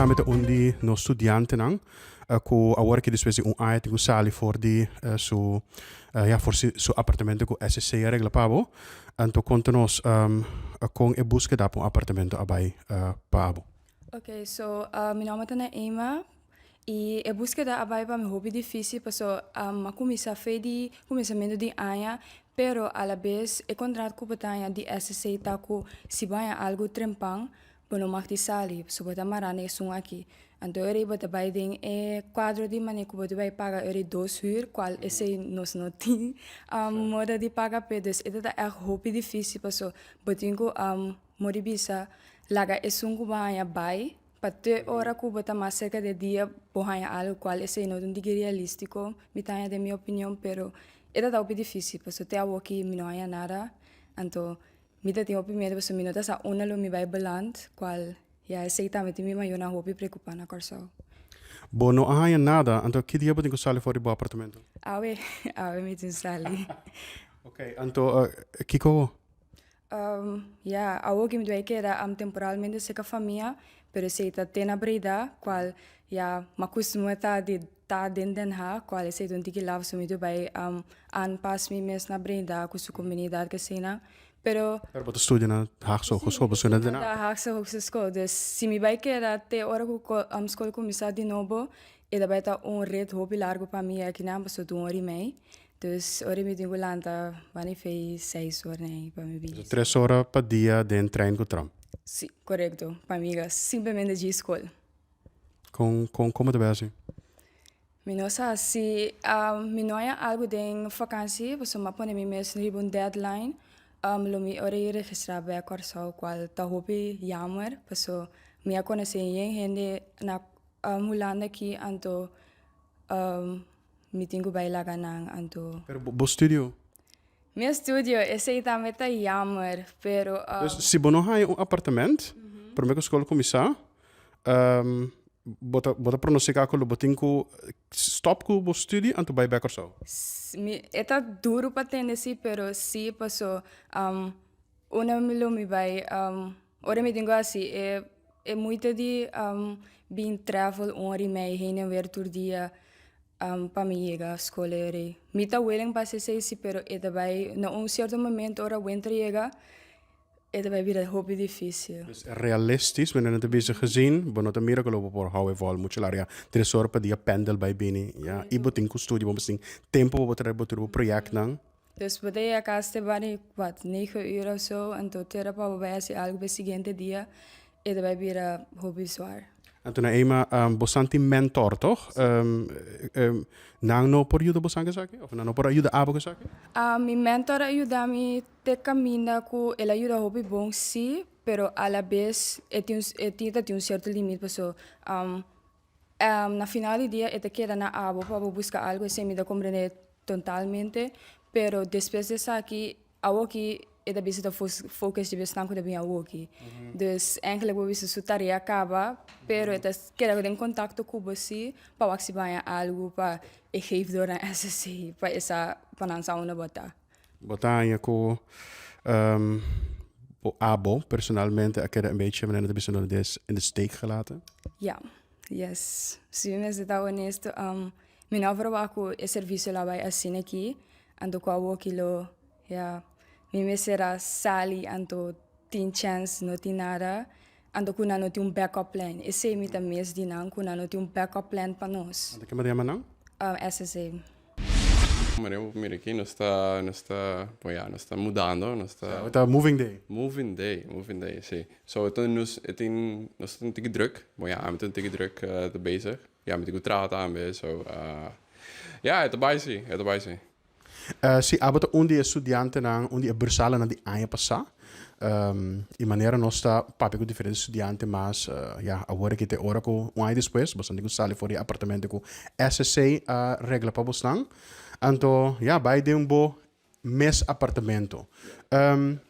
tambe ta un di nos studiantenan ku awor aki despues di un aña tin ku sali for di su ya for su apartamento ku SSC a regla pa bo. Anto konta nos kon e buskeda pa un apartamento a bai pa bo. Ok, so mi nomber ta Naema y e buskeda a bai pa mi hopi dificil paso a cuminsa fe di cuminsamento di aña pero alabes e contrato cu bo ta haña di SSC ta cu si bo haña algo trempan bo no mag di sali paso bo ta mara na esun aki. Anto ora bo ta bai den e cuadro di mane cu bo ta bai paga ora dos huur cual esey nos no tin moda di paga p'e dus e ta ta echt hopi dificil paso bo tin cu Mori bisa, Laga esun ku bo haña bai, pa te ora ku bo ta mas serka di e dia bo haña algu kual esei no ta un tiki realístiko, mi ta haña den mi opinion, pero e ta ta hopi difísil pasobra te awoki mi no haña nada, anto mi ta tin hopi miedu pasobra mi no ta sa unda lo mi bai beland, kual ya esei tambe tin mi mayornan hopi preokupá na Kòrsou. Bo no a haña nada, anto ki dia bo tin ku sali for di bo apartamento? Awe, awe mi tin sali. Oké, anto kiko? Ya, awor ki mi ta bai keda temporalmente serka famia, pero esei ta te na Breda, kual ya mi a kustumá ta di ta den Den Haag, kual esei ta un tiki laf, so mi ta bai aanpas mi mes na Breda ku su komunidat k'asina, pero. Pero bo ta studia na Haagse Hogeschool, bo studia na Den Haag? Na Haagse Hogeschool, dus si mi bai keda te ora ku skol kuminsá di nobo, e ta bai ta un rit hopi largu pa mi akinan, pasobra ta un ora i mei. Dus ora mi tin ku lanta bani fei seis or nei pa mi bini. So 3 ora pa dia den trein ku tram? Si, korekto. Pa mi ka simplemente djis skol. Kon kon komo ta bai hasi? Mi no sa si mi no haña algu den vakansi pasobra mi a pone mi mes riba un deadline lo mi ora i registrá bek Kòrsou kual ta hopi yammer paso mi a konosé yen hende na Hulanda aki anto Mi tin ku bai laga nan, anto. Pero bo studio? Mi estudio, esei tambe ta jammer, pero. Dus si bo no haña un apartement, promé ku skol kuminsá, bo ta bo ta pronostiká ku lo bo tin ku stòp ku bo studi anto bai bèk Kòrsou? Mi, e ta duru pa tende si, pero si paso una lo mi bai ora mi tin ku hasi e E moeite di bin travel un ora i mei heen en weer tur dia pa mi yega skol e rei. Mi ta willing pa hasi esei si pero e ta bai na un sierto momento ora winter yega e ta bai bira hopi dificil. Dus realistisch, wanneer nan ta bisa gezien, bo no ta mira ku lo bo por hou e vol muchu larga. 3 ora pa dia pendel bai bini, ya. I bo tin ku studia, bo mester tin tempo pa bo traha bo tur bo proyectnan. Dus bo ta yega kas te bani wat negen uur of so, anto tera pa bo bai hasi algu pa e siguiente dia e ta bai bira hopi zwaar. Anto na Ema, bosan tin mentor toch? Nan no por yuda bosan ku esaki? Of nan no por a yuda abo ku esaki? Mi mentor a yuda mi te kaminda ku el a yuda hopi bon si, pero alabes e tin e tin ta tin un sierto limit paso Na final di dia e ta keda na abo pa bo buska algo esei mi ta komprende totalmente pero despues di esaki awoki e ta bisa ta focus riba esnan ku ta bin awoki dus enkele bo bisa su tarea kaba pero e ta keda den kontakto ku bo si pa wak si bo haña algo pa e geef door na SSC pa e sa pa nan sa unda bo ta. Bo ta haña ku bo abo personalmente a keda un beetje manera ta bisa nos in de steek gelaten? Ja, yes. Si mi mester ta honesto, mi no a proba ku e servisio lo a bai asina aki, anto ku awoki lo, ja, mi mester a sali anto tin chèns no tin nada, anto ku nan no tin un backup plan. Esei mi ta mis di nan, ku nan no tin un backup plan pa nos. Anto ke yama nan? SSA. Manera bo mira aki nos ta nos ta bon ya nos ta mudando nos ta. Awe ta moving day. Moving day moving day si so e ta nos e tin nos ta un tiki druk bon ya ami ta un tiki druk ta bezig ya mi tin ku traha tambe so ya e ta bai si e ta bai si. Si abo ta un di e studiantenan, un di e bursalanan di aña pasá, i manera nos ta papia ku diferente studiante mas, ya, awor aki ta e ora ku un aña despues boso tin ku sali for di e apartamento ku SSC a regla pa bosnan. Anto, ya, bai den bo mes apartamento.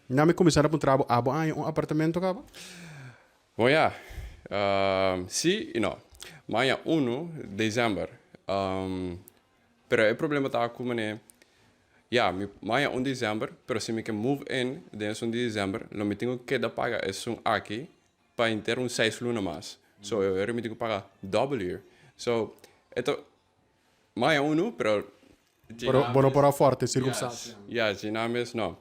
Na mi kuminsá na puntra bo, abo a haña un apartamento kaba? Bon ya, si i no. Maña unu desèmber. Pero e problema ta ku mane, ya, mi maña un december, pero si mi ke move in den esun di december, lo mi tin ku keda paga esun aki pa henter un seis luna mas. So e mi tin ku paga double huur. So e ta maya unu, pero Pero bo no por afford e circumstancia. Yes, yes, mes no.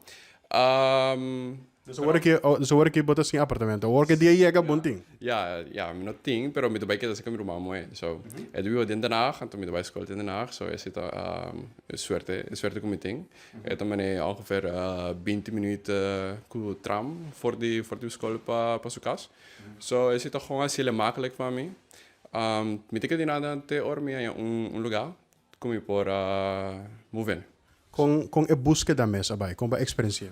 Dus awor ki, dus awor ki bo ta sin apartamento. Awor ki dia yega bon tin. Ja, mi no tin, pero mi ta bai keda serka mi ruman muhé. So, e ta biba den Den Haag, anto mi ta bai skol den Den Haag, so esei ta e suerte, e suerte ku mi tin. E ta manera ongeveer 20 minuut ku tram for di for di skol pa pa su kas. So, esei ta gewoon hasiel makkelijk pa mi. Mi ta keda nada te ora mi haña un un lugá ku mi por move in. Kon e búskeda mes a bai? Kon bo a eksperensi'é?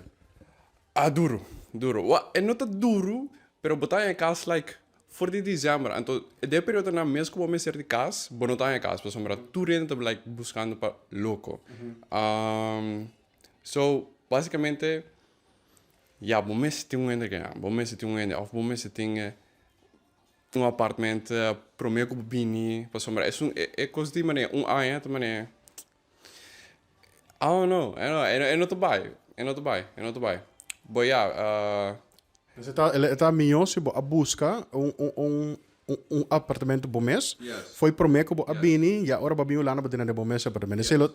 Ah, duru, duru. Wa, e no ta duru, pero bo ta haña kas like for di december. Anto den e periodonan mes ku bo mester di kas, bo no ta haña kas pasobra tur hende ta like buskando pa loko. So, basikamente, ya, bo mester tin un hende kinan, bo mester tin un hende òf bo mester tin un apartment promé ku bo bini pasobra esun e kos di manera un aña ta manera I don't know I don't know e no ta bai e no ta bai e no ta bai but ya. Pues e ta e ta mihó si bo a buska un un un apartamento bo mes fo'i promé ku bo a bini ya ora bo a bini Hulanda bo tene den bo mes apartamento esei lo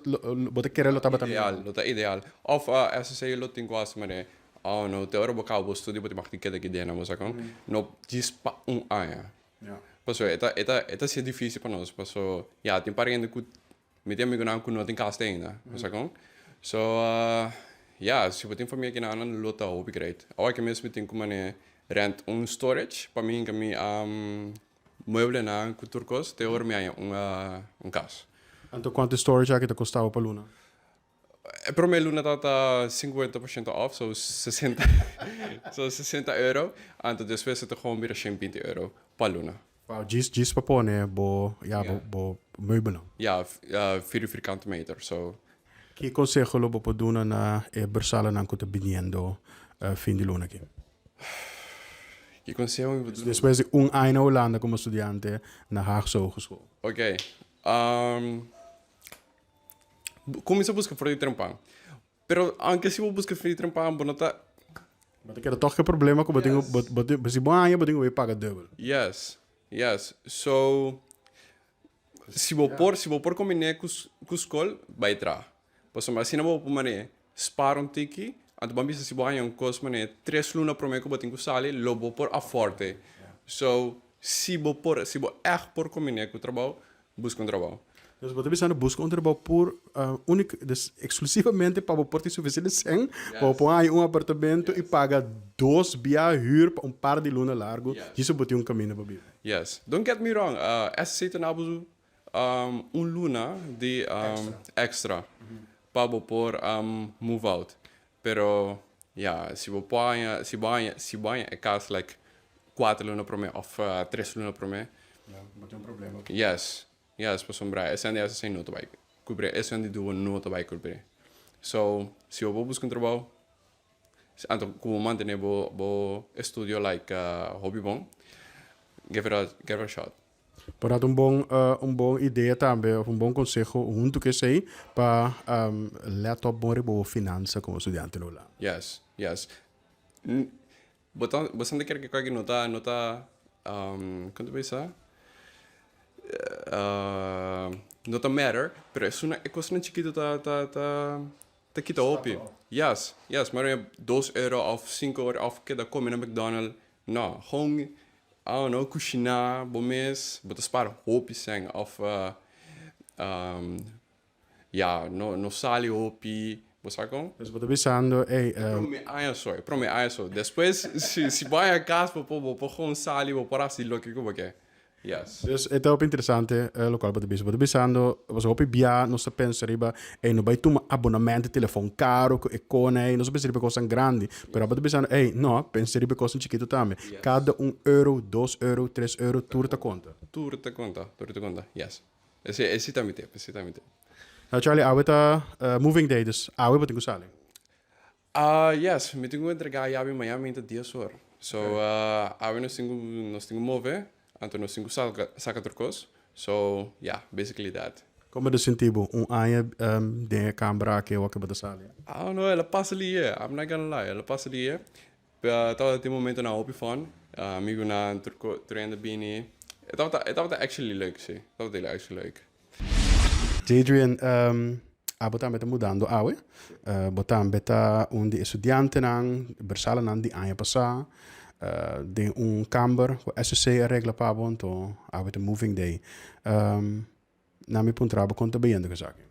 bo ta kere lo tabata mihó. Ideal lo ta ideal òf esei lo tin ku hasi manera. Oh no, te ora bo kaba bo studio bo tin mag di keda aki den bo sa kon? No djis pa un aña. Pasobra e ta e ta e ta sier dificil pa nos paso ya tin par hende ku mi tin amigunan ku no tin kas te ainda bo sa kon? So ya si bo tin famia kinanan lo ta hopi great. Awa aki mes mi tin ku mane rent un storage pa mi hinka mi mueblenan ku tur kos te ora mi haña un un kas. Anto kuantu e storage aki ta kosta bo pa luna? E prome luna tabata 50% off, so 60, so 60 euro. Anto despues e ta gewoon bira 120 euro pa luna. Wow, djis, djis pa pone bo, ja, bo, bo meubelnan. Ja, vier vierkante meter, so. Ki conseho lo bo por duna na e bursalanan cu ta biniendo fin di luna aki? Ki conseho mi por duna? Despues di un aña na Hulanda como studiante na Haagse Hogeschool. Ok, Kuminsá buska for di trempan. Pero aunke si bo buska for di trempan, bo no ta. Bo ta keda tòg ku e problema ku bo tin ku, bo tin, si bo haña bo tin ku bai paga dùbel. Yes, yes. So, si bo por, si bo por kombiné ku ku skol, bai traha. Pasobra asina bo por manera spar un tiki, anto bo a bisa si bo haña un kos manera tres luna promé ku bo tin ku sali, lo bo por afford e. So, si bo por, si bo ègt por kombiné ku trabou, Buska un trabou. Dus bo ta bisando buska un trabou pur úniko, dus eksklusivamente pa bo por tin sufisiente sèn pa bo por haña un apartamento i paga dos bia hür pa un par di luna largu djis pa bo tin un kaminda pa biba. Yes. Don't get me wrong, SC ta na bo un luna di extra pa bo por move out. Pero ya, si bo por haña, si bo haña, si bo haña e kas like kuater luna promé òf tres luna promé. Ya, bo tin un problema. Yes, yes, pasobra esei di esei no ta bai kubré, esei di duo no ta bai kubré. So, si bo por buska un trabou, anto ku bo mantené bo bo estudio like hopi bon, give it a give it a shot. Por dat un bon un bon idea tambe of un bon conseho hunto cu esey pa let op bon riba bo finansa como studiante lo la. Yes, yes. Bo ta bo santa kere ke no ta no ta con ta bisa no ta matter pero esuna e cosnan chikito ta ta ta ta kita hopi. Yes, yes, maar 2 euro of 5 euro of keda come na McDonald no, gewoon, I don't know, kushiná bo mes, bo ta spar hopi sèn òf ya, no no sali hopi, bo sa kon? Dus bo ta bisando, ey. E promé aña so, e promé aña so. Despues si si bo haña kas bo por bo por gewoon sali, bo por hasi loke ku bo ke. Yes. Dus e ta hopi interesante lokual bo ta bisa. Bo ta bisando, pasobra hopi bia nos ta pensa riba, ey, no bai tuma abonamento di telefon karo ku e kona ey, nos ta pensa riba e kosnan grandi. Pero abo ta bisando, ey, no, pensa riba e kosnan chikitu tambe. Kada un euro, 2 euro, 3 euro, tur ta konta. Tur ta konta, tur ta konta, yes. Esei, esei ta mi tip, esei ta mi tip. Nou Charlie, awe ta moving day, dus awe bo tin ku sali. Ah, yes, mi tin ku entregá yabi mañana mi ta 10 or. So, awe nos tin ku, nos tin ku move, anto nos tin ku saka, saka tur kos. So, yeah, basically that. Kon bo ta sinti bo un aña den e kambra aki awor ku bo ta sali? I don't know, el a pasa lihe, I'm not gonna lie, el a pasa lihe. Tabata tin momentonan hopi fun, amigunan tur ko, tur hende bini. E tabata e tabata actually leuk, si. E tabata actually leuk. Jadrian, abo tambe ta mudando awe. Bo tambe ta un di e studiantenan, bersalanan di aña pasá den un kamber ku SSC a regla pa bo, anto awe ta moving day. Na mi puntra bo kon ta bayendo ku esaki?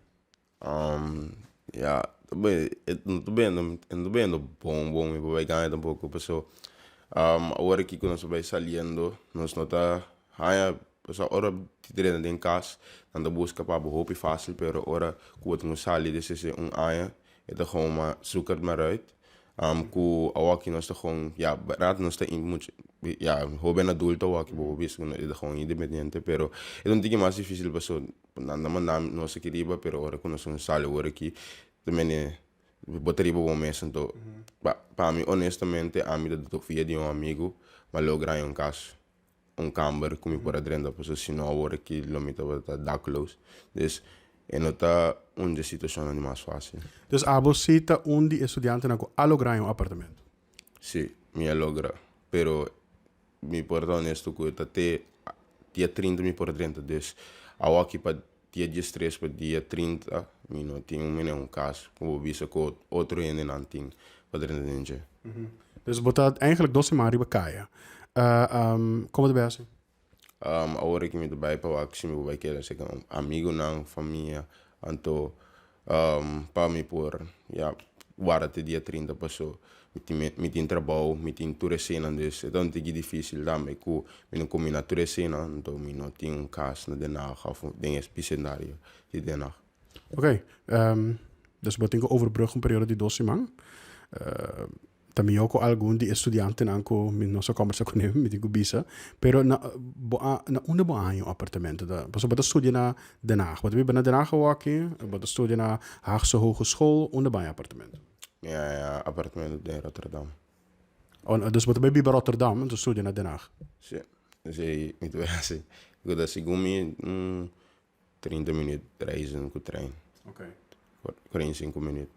Ya, ta bay, e no ta bayendo, e no ta bayendo bon bon, mi por bay gana tampoco, paso awor aki ku nos a bay saliendo nos no ta haña, pasobra ora ti drenta den kas nan ta buska pa bo hopi fácil, pero ora ku bo tin ku sali despues di un aña e ta gewoon mas zoek het maar uit. Ku awor aki nos ta gewoon, ya, bèrdat nos ta mucha, ya, hoben adulto awor aki bo por bisa ku e ta gewoon independiente, pero e ta un tiki mas difícil pasobra Nan ta manda nos aki riba, pero ora ku nos un sali awor aki, ta mene bo ta riba bo mes. Anto, pa pa mi honestamente, ami ta dor via di un amigu, m'a logra haña un kas, un kamber ku mi por a drenta, pasobra si no awor aki lo mi tabata dakloos. Dus, e no ta un dje situashonnan di mas fásil. Dus abo si ta un di e studiantenan ku a logra haña un apartamento? Si, mi a logra, pero Mi por ta honesto ku ta te dia 30 mi por drenta, dus awoki pa dia 13 pa dia 30 mi no tin un mene un kas ku bo bisa ku otro hendenan tin pa drenta den dje. Dus bo ta eigenlijk dos siman riba kaya. Komo ta bai hasi? Awor aki mi ta bai pa wak si mi por bai keda serka amigunan, famia, anto Pa mi por ya warda te dia 30 paso mi tin mi tin trabou, mi tin tur esenan dus e ta un tiki dificil tambe ku mi no combina tur esenan anto mi no tin un cas na Den Haag of den e bisendario di Den Haag. Oké, dus bo tin ku overbrug un periodo di dos siman. Ta mihó ku algun di e studiantenan ku mi no sa kòmbersá kuné, mi tin ku bisa. Pero na bo a na unda bo a haña un apartamento ta? Pasobra bo ta studia na Den Haag. Bo ta biba na Den Haag awoki, bo ta studia na Haagse Hogeschool. Unda bo a haña apartamento? Mi a haña apartamento den Rotterdam. Oh, dus bo ta bai biba Rotterdam en ta studia na Den Haag? Sí, esei mi ta bai hasi. Ku ta segun mi un 30 minuut reizen ku trein. 45 minuut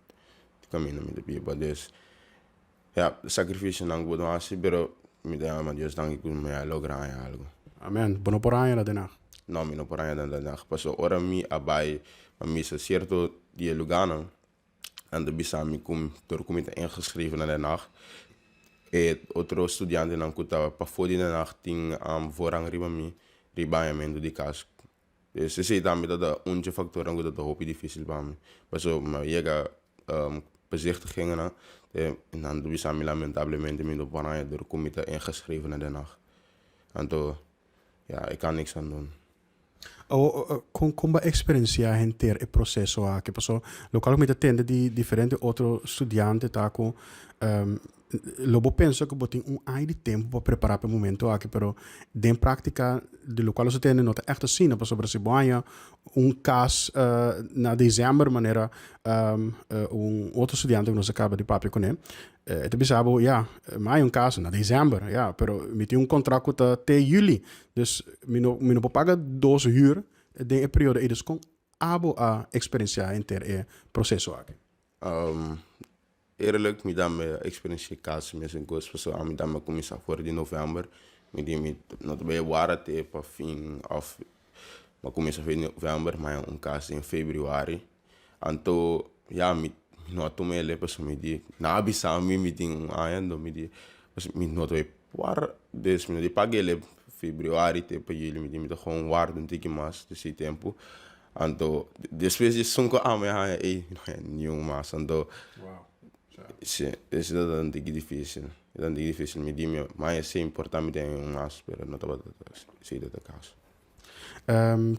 kaminda mi ta biba. Dus ya, sakrifisionan ku bo ta hasi, pero mi ta yama Dios danki ku mi a logra haña algu. Amen. Bo no por haña na Den Haag? No, mi no por haña na Den Haag. Pasobra ora mi a bai pa misa sierto di e lugánan, nan ta bisa mi ku dor ku mi ta ingeschreven na Den Haag, e otro studiantenan ku ta pafó di Den Haag tin voorrang riba mi riba hañamentu di kas. Dus esei tambe ta ta un dje faktornan ku ta ta hopi difísil pa mi. Pasobra mi a yega bezichtigingennan te nan ta bisa mi lamentablemente mi no por haña dor ku mi ta ingeschreven na Den Haag. Anto ya e kan niks aan doen. Awor kon kon bo a eksperensiá henter e proseso aki? Pasobra lokual ku mi ta tende di diferente otro studiante ta ku Lo bo pensa ku bo tin un aña di tempu pa prepará pa e momento aki, pero den práktika di lokual nos a tende no ta ègt asina, pasobra si bo haña un kas na desèmber manera un otro studiante ku nos a kaba di papia kuné, e ta bisa bo, ya, mi haña un kas na desèmber, ya, pero mi tin un kontrakt ku ta te yüli, dus mi no mi no por paga dos hür den e periodo ei. Dus kon abo a eksperensiá henter e proseso aki? Eerlijk, mi tambe a experiencié casi mesun cos pasobra ami tambe a cuminsa for di november. Mi di mi no ta bay wara te pa fin of mi a cuminsa for di november mi a haña un cas den februari. Anto ya mi no a tuma el'e pasobra mi di nan a bisa mi mi tin un aña anto mi di mi no ta bay wara dus mi no di paga el'e februari te pa juli mi di mi ta gewoon warda un tiki mas di si tempu. Anto despues di sinku aña mi haña ey no haña niun mas anto si esi ta un tiki dificil e ta un tiki dificil mi di mi haña si importa mi tin un mas pero no tabata si ta e caso.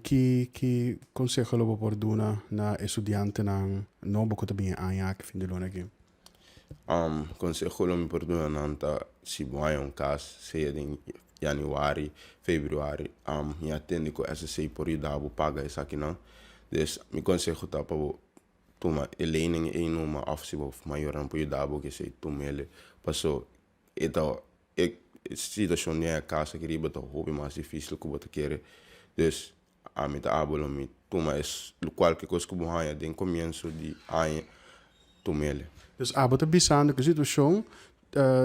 Ki ki conseho lo bo por duna na e studiantenan nobo ku ta bini e aña aki fin di luna aki? Conseho lo mi por duna nan ta si bo haña un cas sea den januari, februari mi a tende cu SSC por yuda bo paga esakinan. Dus mi conseho ta pa bo tuma e lening ey numa of si bo mayornan por yuda bo kesey tumele paso e ta e situacion den e cas aki riba ta hopi mas dificil cu bo ta kere. Dus Ami ta abo lo mi tuma es kualke kos ku bo haña den komienso di aña tumele. Dus abo ta bisando ku e situashon.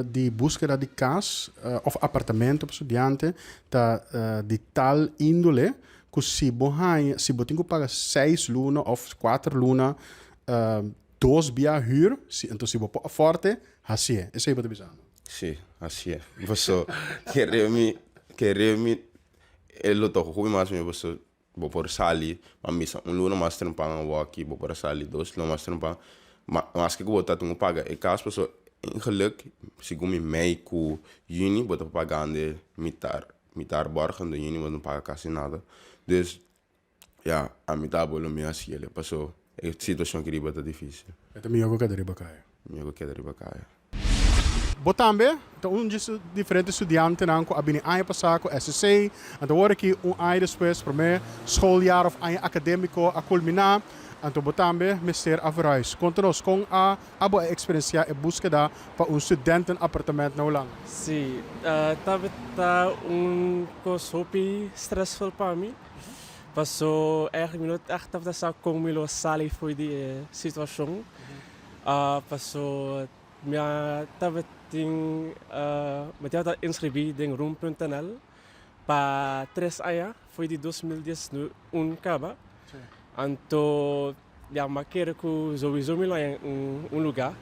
di búskeda di kas òf apartamento pa studiante ta di tal índole ku si bo haña, si bo tin ku paga seis luna òf kuater luna dos bia hür, si enton si bo por afòrte, hasié. Esei bo ta bisando? Sí, hasié. Paso kere mi, kere mi e lo ta hopi mas mihó paso Bo por sali, pa misa un luna mas trempan awor-aki, bo por a sali dos luna mas trempan. Ma maske ku bo ta tin ku paga e kas pasobra ingeluk segun mi mei ku yüni bo ta pagando mitar, mitar bòrg anto yüni bo no paga kasi nada. Dus ya, ami ta bo lo mi hasi el pasobra e situashon aki riba ta difisil. E ta mihó ku keda riba kaya. Mihó ku keda riba kaya. Bo tambe ta un dje diferente studiantenan ku a bini aña pasá ku SSC. Anto awor aki un aña despues promé schooljaar òf aña akadémiko a kulminá, anto bo tambe mester a verhuis. Konta nos kon a abo a eksperensiá e búskeda pa un studentenappartement na Hulanda? Sí, tabata un kos hopi stressful pa mi, paso ègt mi no ègt tabata sa kon mi lo sali for di e situashon. Paso mi a tabatin mi tabata inscribi den room.nl pa tres aña for di 2011 caba anto ya mi a kere cu sowiso mi lo haña un lugar.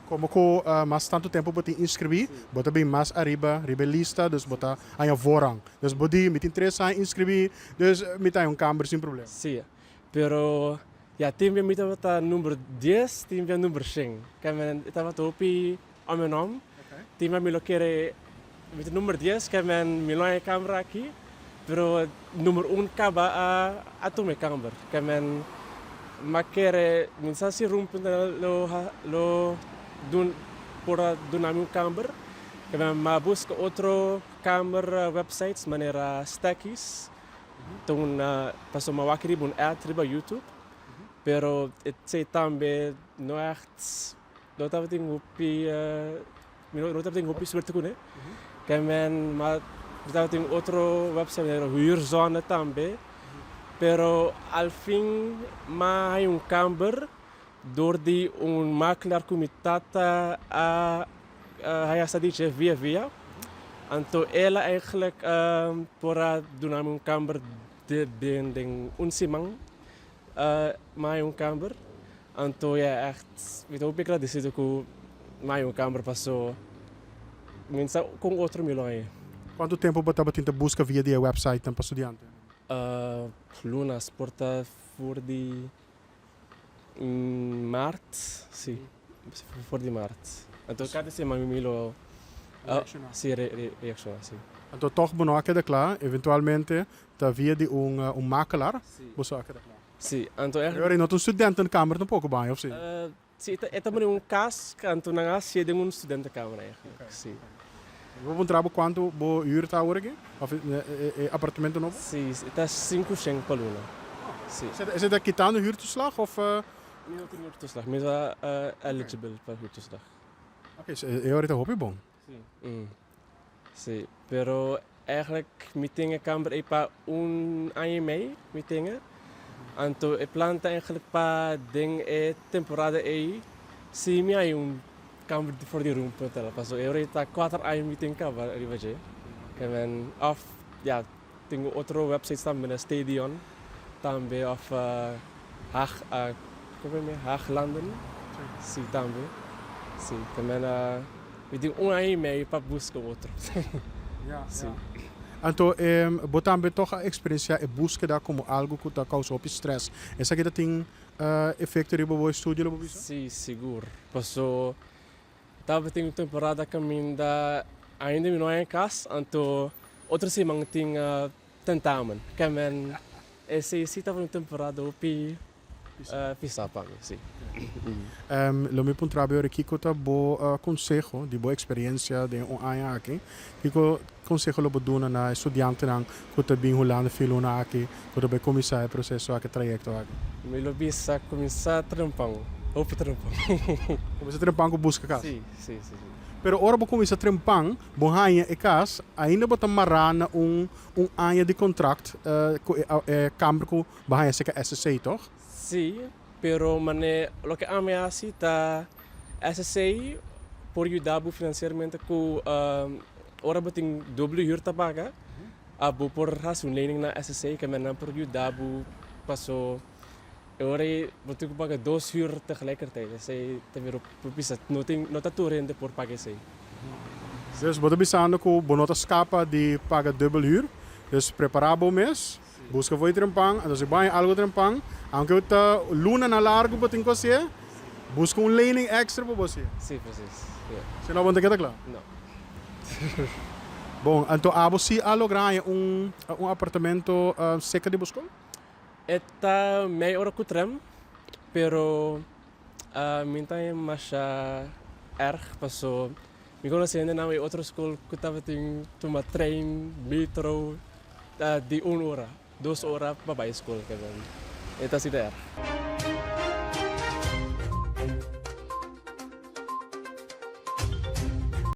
Como cu mas tanto tempo bo tin inscribi bo ta bin mas ariba riba e lista dus bo ta haña voorrang dus bo di mi tin tres aña inscribi dus mi ta haña un camber sin problema. Sí, pero Ya, tin bia mi tabata number dies, tin bia number shen. Ke men e tabata hopi om en om. Tin bia mi lo kere mi ta number dies, ke men mi lo haña e kamber aki, pero number un kaba a a tuma e kamber. Ke men m'a kere, mi no sa si Rumpen lo lo dun por a duna mi un kamber. Ke men m'a buska otro kamber websites manera Stekkies. Ta un pasobra mi a wak riba un ad riba YouTube, pero esei tambe no echt no tabatin hopi mi no tabatin hopi suerte kuné. Ke men ma mi tabatin otro website manera Huurzone tambe, pero al fin mi a haña un kamber dor di un makelaar ku mi tata a haña sa di dje via via. Anto el a eigenlijk por a duna mi un kamber den den un siman mi a haña un kamber. Anto ya ègt mi ta hopi agradesido ku mi a haña un kamber paso mi no sa kon otro mi lo haña. Kuantu tempu bo tabatin ta buska via di e websitenan pa studiante? Lunas por ta for di Maart, si. For di maart. Anto kada siman mi lo Reacciona. Si, reacciona, si. Anto tog bo no a keda kla, eventualmente ta via di un un makelaar bo so a keda kla. Si, anto e. Pero no ta un studentenkamer tampoco baña, of si? Si, e ta mane un kas, anto nan a hasié den un studentenkamer eigenlijk, si. Bo puntra bo kuantu bo huur ta awor aki? Of e apartamento nobo? Si, e ta sinku shen pa luna. Si. Esei ta kitando huurtoeslag of? Mi no tin huurtoeslag, mi ta eligible pa huurtoeslag. Oké, so e ora ta hopi bon. Si. Si, pero eigenlijk mi tin e kamber ei pa un aña i mei mi tin e. Anto e plan ta eigenlijk pa den e temporada ei si mi hay un kamber for di room hotel paso e ora ei ta kuater aña mi tin kaba riba dje. Ke men of ya tin otro websites tambe na Stadion tambe of Haag como e Haaglanden si tambe si ke men Mi tin un aña i mei pa buska otro. Ya, ya. Anto, bo tambe tog a eksperensiá e búskeda komo algu ku ta kousa hopi strès. Esaki ta tin efekto riba bo estudio, lo bo bisa? Sí, sigur. Paso tabatin un temporada kaminda ainda mi no a en kas, anto otro siman tin tentamen. Kemen esei sí tabata un temporada hopi Pisa pa mi, si. Lo mi puntra bo yori kiko ta bo konseho di bo eksperensia den un aña aki? Kiko konseho lo bo duna na e studiantenan ku ta bin Hulanda fin luna aki ku ta bai kuminsá e proseso aki, trayekto aki? Mi lo bisa kuminsá trempan, hopi trempan. Kuminsá trempan ku buska kas? Si, si, si. Pero ora bo kuminsá trempan, bo haña e kas, ainda bo ta mará na un un aña di kontrakt ku e kamber ku Bo haña seka SSC toch? Sí, pero mane loke ami a hasi ta SSC. por yuda bo financieramente cu ora bo tin doble huur ta paga, bo por haci un lening na SSA ke men nan por yuda bo paso e ora ei bo tin cu paga dos huur tegelijkertijd. Esey ta bira por bisa no tin no ta tur hende por paga esey. Dus bo ta bisando cu bo no ta scapa di paga dubbel huur, dus prepara bo mes. Buska for di trempan, anto si bo haña algu trempan, aunke bo ta lunanan largu bo tin ku hasié, buska un lening èkstra pa bo hasié. Sí, presis. Ja. Si no bo no ta keda kla. No. Bon, anto abo si a logra haña un un apartamento serka di bo skol? E ta mei ora ku tram, pero mi ta haña masha erg paso Mi konosé hendenan e otro skol ku tabatin tuma trein, metro, di un ora, dos ora pa bai skol. E ta asina erg.